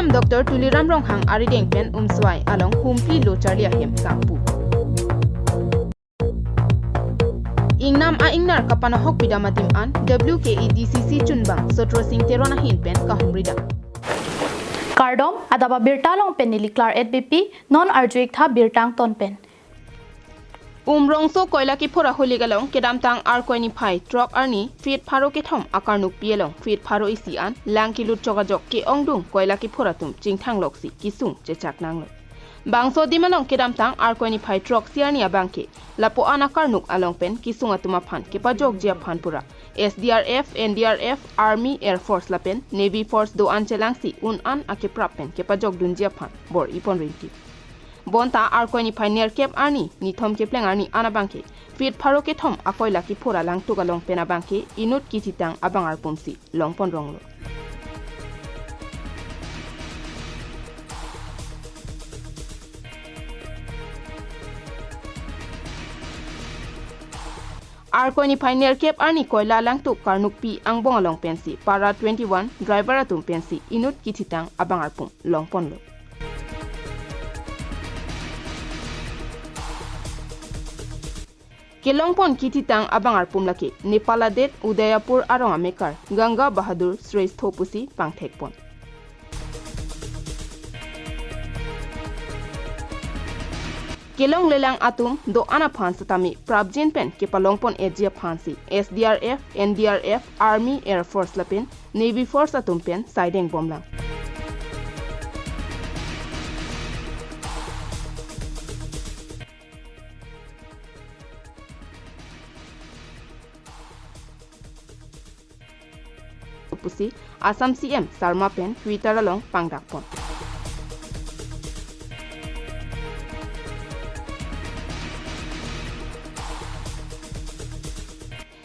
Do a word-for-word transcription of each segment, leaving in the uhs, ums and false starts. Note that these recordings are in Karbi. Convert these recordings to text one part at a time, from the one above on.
Doctor Tuliram Ronghang arideng pen Umswai along Humpli lo charli ahem kangpu. Ingnam a-ingnar kapanahok pidam adim an W K A D C C chunbang Sotro Sing Teron ahin pen kahumridam. Kardom, adap abirta along pen neli Klar et B P, non arju-ik tha birta angton pen. Umrongso koila kephor aholik along kedamtang Arkoi niphai throk arni feet pharo kethom akarnukpi along feet pharo isi an lang kelut chokajok ke-ongdung koila kephor atum chingthangloksi kesung chechak nanglo. Bangso adim along kedamtang Arkoi niphai throksi arni abangke lapu-an akarnuk along pen kesung atum aphan kepajokji aphan pura S D R F, N D R F, Army, Air Force lapen Navy Force do-an chelangsi un-an akeprap pen kepajokdunji aphan bor-ipon rinti. Bonta Arkoi niphai nerkep arni nithom kepleng arni an abangke feet pharo kethom akoila kephor alangtuk along pen abangke inut kithitang abang arpumsi longpon ronglo. Arkoi niphai nerkep arni koila alangtuk karnukpi angbong along pensi para twenty-one driver atum pensi inut kithitang abang arpum longponlo. Kelongpon kithitang abang arpum lake Nepal adet Udaipur arong amekar Ganga Bahadur Shrestha pusi pangthekpon. Kelonglelang atum do-an aphan setame prapjin pen kepalongpon-etji aphansi S D R F, N D R F, Army, Air Force lapen Navy Force atum pen saidengbomlang. Pusi Assam C M Sarma pen Twitter along pangdakpon.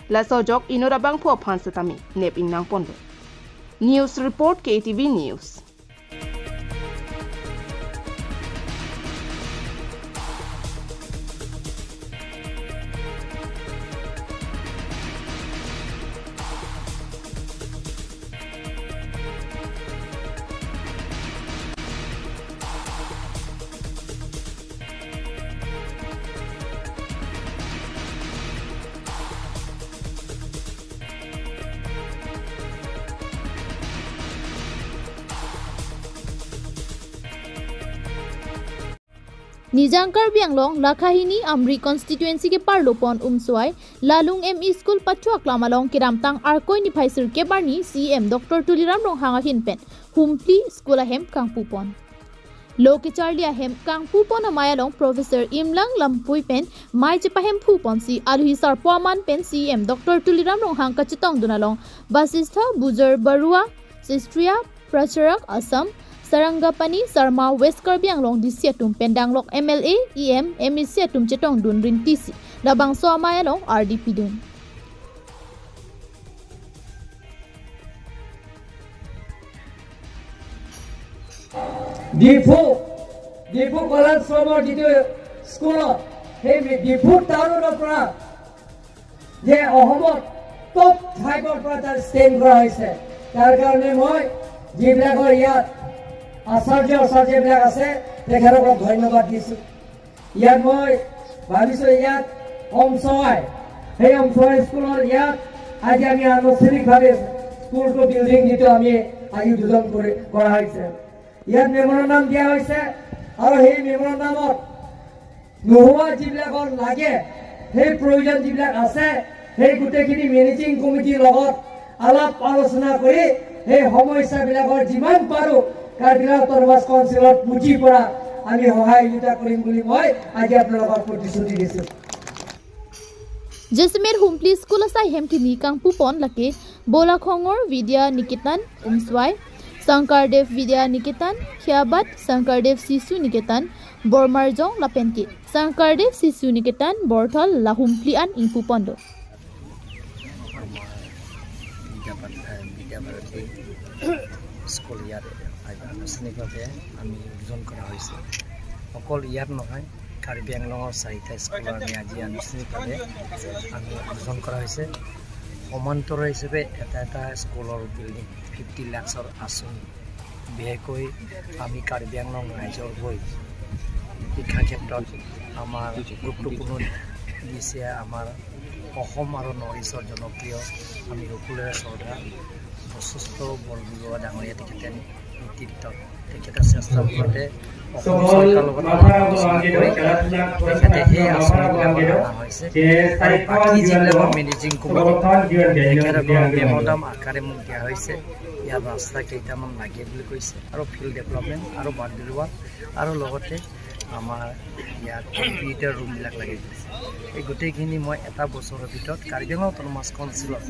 Laso ajok inut abangphu aphan setame nep-ing nangponlo. News report, K T V News. Nijang Karbi Anglong lakha hini Amri constituency keparlopon Umswai Lalung M E School pacho aklam along kedamtang Arkoi niphai sirkep arni C E M Doctor Tuliram Ronghang ahin pen Humpli School ahem kangpupon. Lo kecharli ahem kangpupon amei along Professor Imlang Lampui pen mei chepahemphupon si aluhi sarpo aman pen C E M Doctor Tuliram Ronghang kachetongdun along Basistha Bujor Barua, Sestria Pracharak Assam, Sarangapani Sarma West Karbi Anglong D C atum pen danglok M L A, E M, M A C atum chetongdun rintisi labangso amei along ardi pidun. Diphu, Diphu college শ্ৰমৰ যিটো স্কুলত, সেই ডিফু টাউনৰ পৰা যে অসমত টপ ফাইভৰ পৰা তাৰ ষ্টেণ্ড কৰা হৈছে। তাৰ কাৰণে মই যিবিলাকৰ ইয়াত আচাৰ্য, আচাৰ্যবিলাক আছে, তেখেতসকলক ধন্যবাদ দিছোঁ। ইয়াত মই ভাবিছোঁ, ইয়াত অমচৱাই, সেই অমচৱাই স্কুলৰ ইয়াত আজি আমি আনুষ্ঠানিকভাৱে স্কুলটো বিল্ডিং যিটো আমি আজি উদ্বোধন কৰি, কৰা হৈছে। ইয়াত মেমৰেণ্ডাম দিয়া হৈছে আৰু সেই মেমৰেণ্ডামত নোহোৱা যিবিলাকৰ লাগে, সেই প্ৰয়োজন যিবিলাক আছে, সেই গোটেইখিনি মেনেজিং কমিটিৰ লগত আলাপ আলোচনা কৰি সেই সমস্যাবিলাকৰ যিমান পাৰোঁ কাৰ্বি আংলং অট'নমাছ কাউন্সিলৰ পুঁজিৰ পৰা আমি সহায় সহযোগিতা কৰিম বুলি মই আজি আপোনালোকক প্ৰতিশ্ৰুতি দিছোঁ। Jasemet Humpli School asai hem kimi kangpupon lake Bola Khongor Vidya Niketan Umswai, Sankardev Vidya Niketan Khiabat, Sankardev Sishu Niketan Bormarjong lapen ke Sankardev Sishu Niketan Borthol la Humpli an ingpupon do. বিদ্যাভাৰ-, এ, বিদ্যাভাৰতী স্কুল ইয়াত আনুষ্ঠানিকভাৱে আমি উদ্বোধন কৰা হৈছে। অকল ইয়াত নহয়, কাৰ্বি আংলঙৰ চাৰিটা স্কুল আমি আজি আনুষ্ঠানিকভাৱে আমি উদ্বোধন কৰা হৈছে। সমান্তৰাল হিচাপে এটা এটা স্কুলৰ বিল্ডিং ফিফটি লাখছৰ আঁচনি বিশেষকৈ আমি কাৰ্বি আংলং ৰাইজৰ হৈ শিক্ষা ক্ষেত্ৰত আমাৰ গুৰুত্বপূৰ্ণ বিষয় আমাৰ অসম আৰু নৰ্থ ইষ্টৰ জনপ্ৰিয় আমি সকলোৰে শ্ৰদ্ধা বশিষ্ঠ বৰবৰুৱা ডাঙৰীয়া তেখেতে নেতৃত্বত তেখেতে চেষ্টা কৰিলে অসম চৰকাৰৰ লগত আলোচনা কৰি তেখেতে সেই আঁচনিবিলাকত অনা হৈছে। আৰু বাকী যিবিলাকৰ মেনেজিং কমিটি তেখেতসকলক মেম'ৰাণ্ডাম আকাৰে মোক দিয়া হৈছে, ইয়াৰ ৰাস্তা কেইটামান লাগে বুলি কৈছে আৰু ফিল্ড ডেভেলপমেণ্ট আৰু বাউণ্ডেৰী ৱাল আৰু লগতে আমাৰ ইয়াত কম্পিউটাৰ ৰুমবিলাক লাগে কৈছে। এই গোটেইখিনি মই এটা বছৰৰ ভিতৰত কাৰ্বি আংলং অট'নমাছ কাউন্সিলত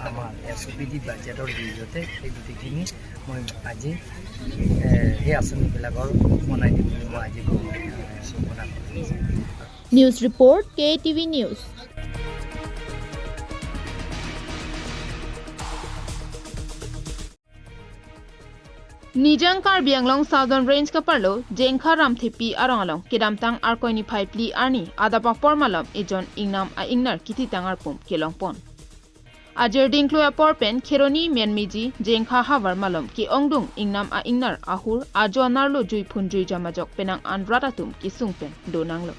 আমাৰ এছ অ' পি ডি বাজেটৰ জৰিয়তে সেই গোটেইখিনি মই আজি এ, সেই আঁচনিবিলাকৰ বনাই দিম বুলি মই আজি ঘোষণা কৰিছোঁ। News report, K T V News. Nijang Karbi Anglong Southern Range kaparlo Jengkha Ramthepi arong along kedamtang Arkoi niphai phli arni adap apor malom ejon ingnam a-ingnar kithitang arpum kelongpon. Ajir dingklui apor pen Kheroni Menmiji Jengkha havar malom ke-ongdung ingnam a-ingnar ahur ajo anarlo jui phunjui jam ajok penang an rat atum kesung pen donanglo.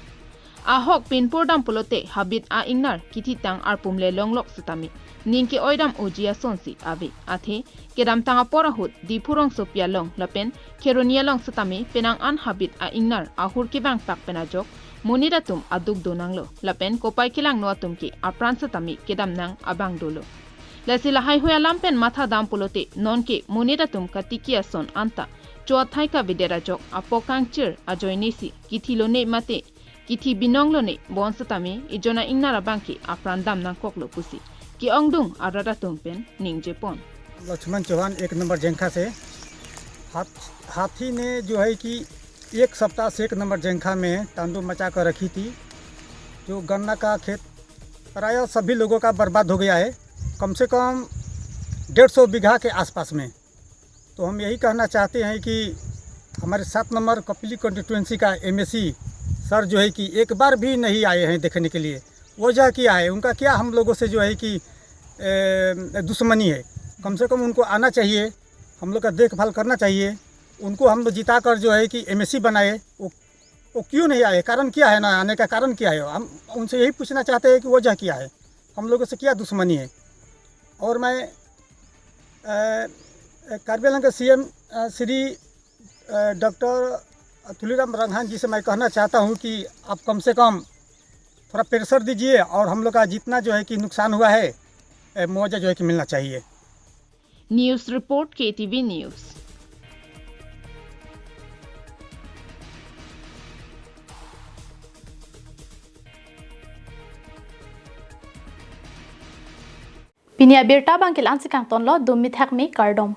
Ahok pinpur dam pulote habit a-ingnar kithitang arpum le longlok setame ning ke-oidam oji asonsi ave. Athe kedamtang apor ahut Diphu rongsopi along lapen Kheroni along setame penang an habit a-ingnar ahur kevangpak pen ajok monit atum aduk donanglo lapen kopai kelangno atum ke apran setame kedamnang abang dolo. Lasi lahaihui alam pen matha dam pulote nonke monit atum katiki ason anta chothai kavedet ajok apok kangchir ajoinesi kithilone mate kithi binonglone bonsetame ejon a-ingnar abang ke apran dam nangkoklo pusi ke-ongdung arat atum pen ningjepon. Lakshman चौहान, एक नंबर जेंखा से। हाथ, हाथी ने जो है कि एक सप्ताह से एक नंबर जेंखा में तांडव मचा कर रखी थी। जो गन्ना का खेत प्रायः सभी लोगों का बर्बाद हो गया है, कम से कम डेढ़ सौ बीघा के आसपास में। तो हम यही कहना चाहते हैं कि हमारे सात नंबर कपिली कॉन्स्टिट्यूएंसी का एमएसी सर जो है कि एक बार भी नहीं आए हैं देखने के लिए। वजह क्या है? उनका क्या हम लोगों से जो है कि, ए, दुश्मनी है? कम से कम उनको आना चाहिए, हम लोग का देखभाल करना चाहिए। उनको हम लोग जिता कर जो है कि एमएसी बनाए, वो, वो क्यों नहीं आए? कारण क्या है ना आने का? कारण क्या है? हम उनसे यही पूछना चाहते हैं कि वजह क्या है, हम लोगों से क्या दुश्मनी है? और मैं, अ, अ, कार्बी आंगलोंग के सीएम, अ, श्री, अ, डॉक्टर तुलीराम रंगहान जी से मैं कहना चाहता हूँ कि आप कम से कम थोड़ा प्रेशर दीजिए और हम लोग का जितना जो है कि नुकसान हुआ है, अ, मुआवजा जो है कि मिलना चाहिए। News report, K T V News. Pini abirta abang ke la-ansi kangtonlo, dum mithak me, kardom.